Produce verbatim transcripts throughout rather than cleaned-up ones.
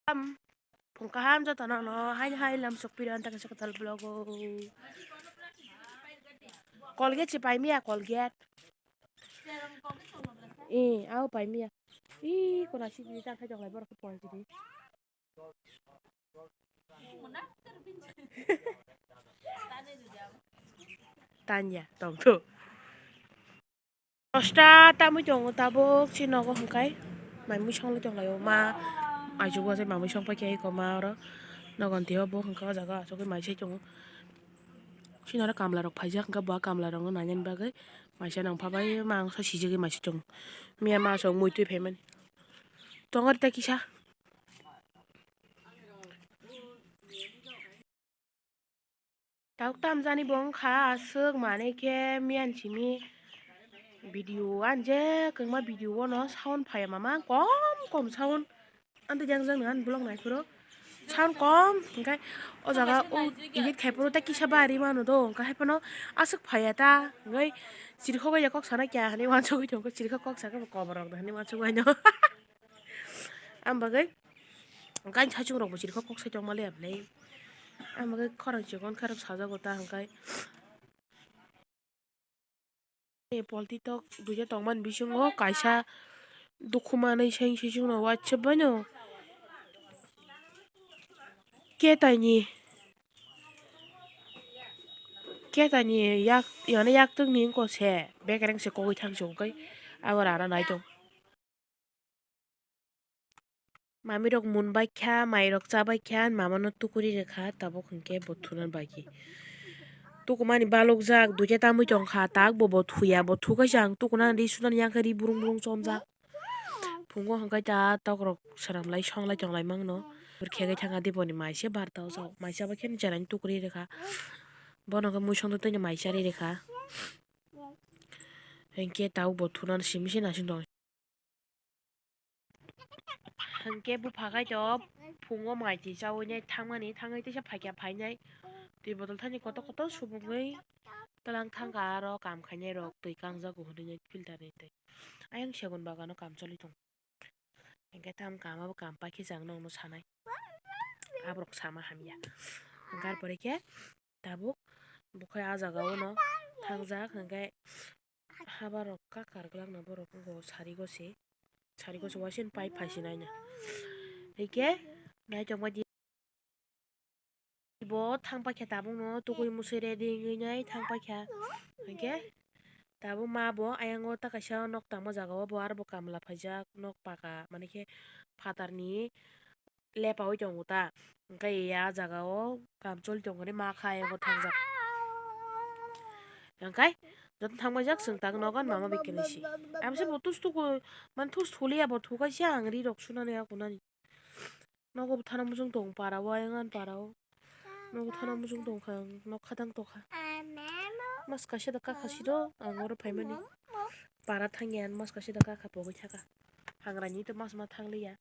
Phung kaham jotono no haini hai lam sok piro anta kaisa kwtal vlog o. Colgate se paimiya, Colgate. Eh, au paimiya. Ih, kona si di ta khai jong lai borok pon si di. Tanya, tong to. Dosta tamwi tongo tabuk, si nogo hwnkhe mai mui songwi tonglaio ma, aichugo se mamui song paikhe eko ma oro nogon tio bo hwnkhe o jaga achugwi mai se tongo. Sini oro kamla rok phaijak hwnkhe bo kamla rokno nainani bagwi maisa nang phabai mangso sijagwi maisa tongo. Miya ma aswk mui twi phaimani tongo tei kisa. Tabuk tamjani bo wngkha aswk manwi khe miyan simi video ani je kwbangma video o no sound phaiya mama kom kom sound. Ang tei jang jang nang vlog nai phuru sound kom hwnkhe o jaga o edit khai phuru tei kisa bari mano do hwnkhe hai phano aswk phaiya ta hwnkhe chirikhok ya kok sana kya hinwi uansugwi tongkha chirikhok kok sakhe bo kobor rok da hinwi uansugwi haino. Ang bagwi. Hwnkhe ani saichung rok bo chirikhok kok sai tongma le ya bwlai. Ang bagwi khorang chikon khe rok sajago ta hwnkhe. Polti tok duiya tongmani bisingo kaisa dukhu manwi seng saichung no uaisa baino. Ketaini, ketaini yak, yani yaktwk ni wngkha se bekereng se kogwi thang se hwnkhe abo rana nai tong. Mamirok mun bai kha, mairok cha bai kha, mamano tukuri rwkha, tabuk hwnkhe bo thuna bai khe. Tukumani balokjak, duikhe tamwi tongkha, tak bo bo thuya, bo thukaisa ang tukunani ri sunani yang khe ri burung burung chonjak. Phungo hwnkhe ta tokrok swnamlai songlai tonglai mangno. Khegwi thangkha diboni maise barta o chao, maisa bai khe cheraini tukuri rwkha. Bono khe mui songdo tei maisa ri rwkha. Hinkhe tabuk bo thunani simi se naising tong. Hinkhe bupha kaitor phungo mai twi chaui nai thangmani, thangwi teisa phaikha phainai twi botol thani kotor kotor subugwi twlang thangkha aro kam khainai rok twi kangjago hinwi filter ni twi. Ayang segun bagano kam choli tongo. Hinkhe tam kama bo kam paikhe chwng nokno sanai. Aborok sama hamya. Hinkhe ar pore khe tabuk bukhai ah jagao no thangjak hinkhe habarok kakar glak no borok wngkha sarigo se sarigo se waising pipe phai se naina. Hinkhe naitokma di. Bo thang paikha tabukno tukui musui ready wngwi nai thang paikha. Hinkhe tabuk ma bo ayang o ta kaisa nok tangma jaga o bo aro bo kamla phaijak nok paka mani khe phatar ni lepaui tongo ta. Hinkhe ya jaga o kam choli tongmani ma kha ayang o thangjak. Hinkhe joto thang paijak chwng tak nogo mama bai kwlwi se. Amse bo tus tuku mani tus thuliya bo thukaisa ang ri rok sunani akunani. Nogo bo thana muchung tong para o ayang ani para o. Nogo thana muchung tong kha ang nok khatang tokha. Mas kaisa da kakha siro ang oro phaimani. Para thangya mas kaisa da kakha pogwi thaka. Hangrani to mas ma thangliya.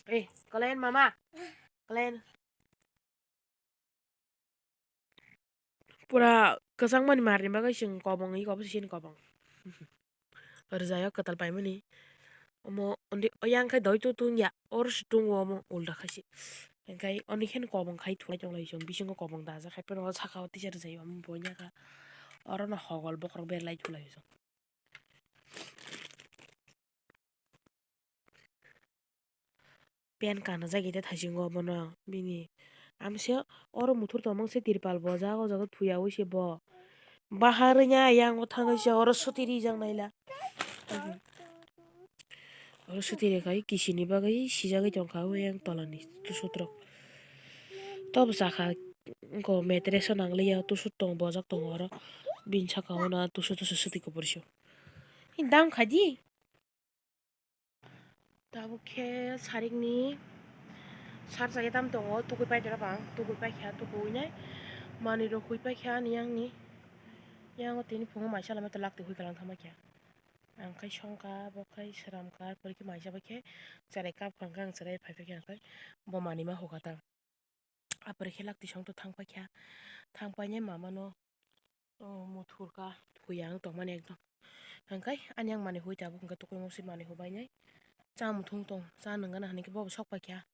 Eh, Kalen mama. Kalen. Pura kwchangmani marni bagwi chwng kobong wi kobong sini kobong. Rwjaya kwtal paimani. Omo ondi oyang khai doi tu tungya oro se tungo omo ulda khai se. Hinkhe oni kheno kobong khai thulai tonglai chwng bisingo kobong dajak khai phano o saka o tisa rwjai omo boina kha. Oro no hogol bokhorok berlai thulai chwng. Pen kanajak ite thaisingo bono bini. Amse oro muthur tongmang se tirpal bojak o jaga thuya wi se bo. Bahar wngya yang o thangwi se oro suti rijak naila. Oro suti rikhai kisini bagwi sijagwi tongkha o yang tolani tusuk rok. Tobo sakha wngkha mattress o nangliya tusuk tong bojak tongo oro bini saka o na tusuk tusuk suti kupur se. Dam khaidi. Tabuk khe sarikni sar chaya tam tongo, tukui paitoro bang, tukui paikha, tukui nai manwi rok hui paikha ani yang ni, yang o tini phungo maisa lamai lakti hui kalang thangma khe. Ang khai songkha, bo khai sramkha, porikhe maisa bai khe cherai kap kha, ang cherai phai phai khe ang khai bo manwi ma hukha ta. Apore khe lakti songto thang paikha, thang painai mamano, o, muthurkha, thuya wng tongmani ekdom. Hwnkhe ani yang manwi hui tabuk hwnkhe tukui mungsi manwi hubainai. Cha muthung tong, cha nung gana hinui khe bo sok pai kha.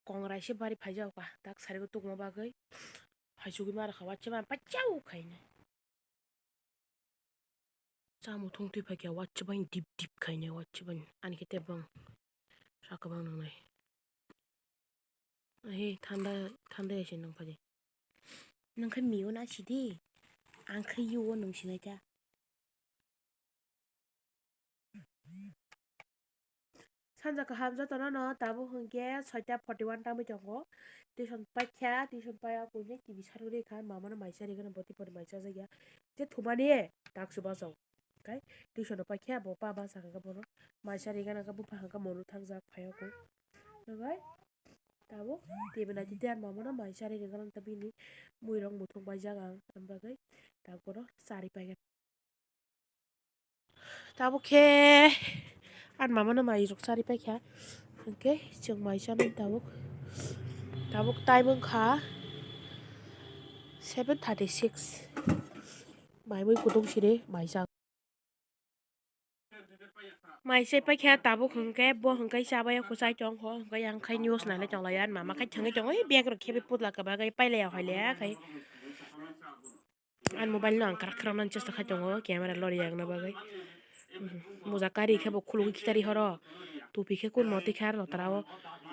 Kongrai se bari phaijak ba, tak sari o tongma bagwi. Phaisugwi ma rwkha, waisa ma pachau khainai. Cha muthung twi phaikha, waisa bai dip dip khainai, waisa bai. Ani khe tei bang saka bang nangnai. Ahe thanda, thanda ya se nang phaidi. Nang khe miyo na sidi. Ang khe yo nung sinai ta. Sanja kaham jotono no tabuk hwnkhe soita forty one tangwi tongo. Tuition paikha, tuition paiya kuinwi T V sarwi rikha, mamano mai charigwna, boti pore mai chajakya. Je thumani tak se bachao. Kai tuition paikha, bo pa bachakha bono mai charigwna, bupha hwnkha monu thangjak phaiya kuk. Hwnkhe tabuk T V naitwi tei mamano mai charigwna, bini muirok muthung paijak ang, aboni bagwi tabuk bono charwi paikha. Tabuk khe ani mamano mai rok charwi paikha. Hwnkhe chwng mai chanai tabuk. Tabuk time wngkha seven thirty six. Mai mui kutung siri mai chang. Mai se paikha tabuk hwnkhe bo hwnkhe chabai o kwchai tongkho, hwnkhe yang khai news nailai tonglai ani mama khai thangwi tongo, "Ei bag rok khe bai putla kwbagwi pailaiya hoilaiya," khai. Ani mobile no ang kwrak kwrak nani chesta khai tongo, camera lori yakna bagwi. Mhm. Moja kari khe bo khulugwi khikarwi horo. Tupi khe kun motwi khe aro notara o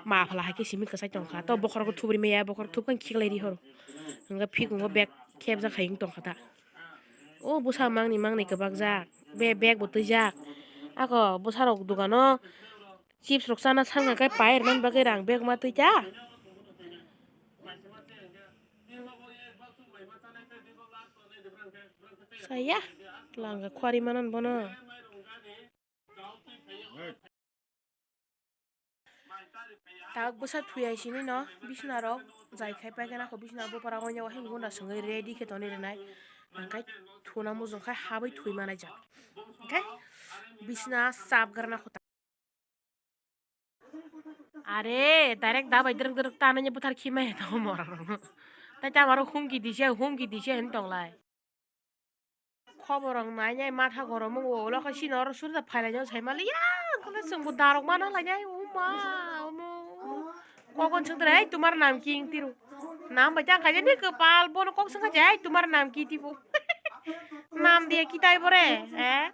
mapla hai khe simi kwchai tongkha. To bokhorok thubri maya, bokhorok thubkhe khiklai ri horo. Hwnkhe phikungo bag khepjak hai wng tongkha ta. O bwsa mangni mangni kwbakjak. Be bag bo twijak. Ako bwsarok dogano chips rok chana sangkha khe pai rwna bagwi rang bag ma twi ta. Saya, langka khwari manan bono. Tak bwsa thwi hai sini no, bisna rok jai khai paikhe nangkho bisna bupara o, gunda swngwi ready khe tonwi rwnai. Hwnkhe thuna mujung khai habwi thwi manai jak. Hwnkhe bisna chap gra nangkho. Are, direct da bai drwk drwk ta nani bwthar khimai tong morok rok. Tai ta aro humki dise, humki dise hin tonglai. Khobor rok nai nai matha gorom o, ulo khe sini oro suri da phailai nai sai mali ya, kole chwng bo darok mana lai nai, uma, omo. Kokon chwng trai, "Ei, tumar naam ki?" wng tiro. Naam bai ta khaja ni kwpal, bono kok swng khaja, "Ei, tumar naam ki?" tibo. Naam diye kitai bore, eh?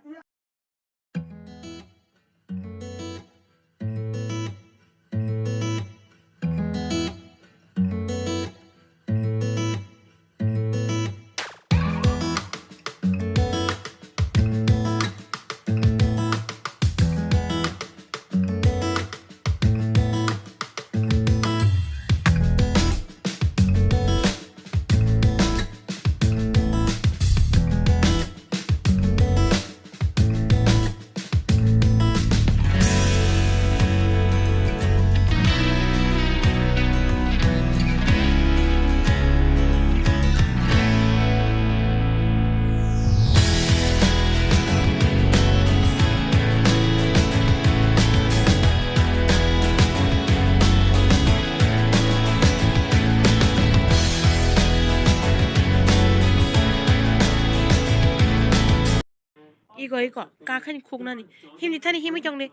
Iko, iko, kakhani khuknani. Himni thani himwi chongni.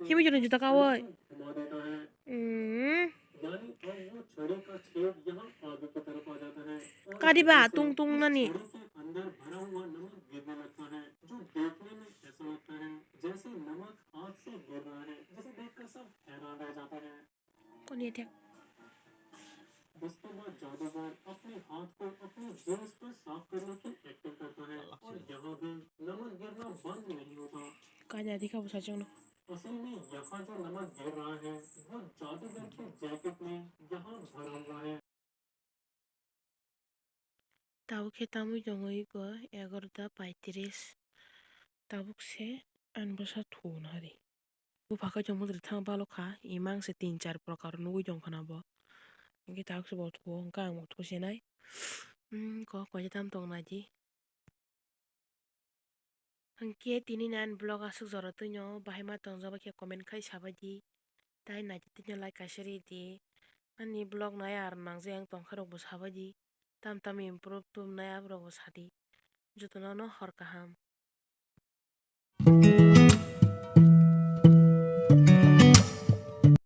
Himwi chongni juta kawoi. Hmm. Kadiba tung tung nani. Koni athak. Kanya dikha bwsa chwngno. Tabuk khe tamwi tongo iko egarota paitris. Tabuk se ani bwsa thun hari. Bupha khe chwng mudri thang balo kha, imang se tin char prokar nugwi tong khna bo. Hwnkhe tabuk se bo thuo, hwnkhe ang bo thuo se nai. Hmm, kok kaisa tam tong nai di. Hwnkhe tini ni ani vlog aswk jora twino bahai ma tongjak bai khe comment khai sabai di. Tai naitwi tini like kaisa ridi. Ani vlog nai ar nangjak yang tongkha rok bo sabai di. Tam tam improve tubunai aborok bo sadi. Jotono no hor kaham.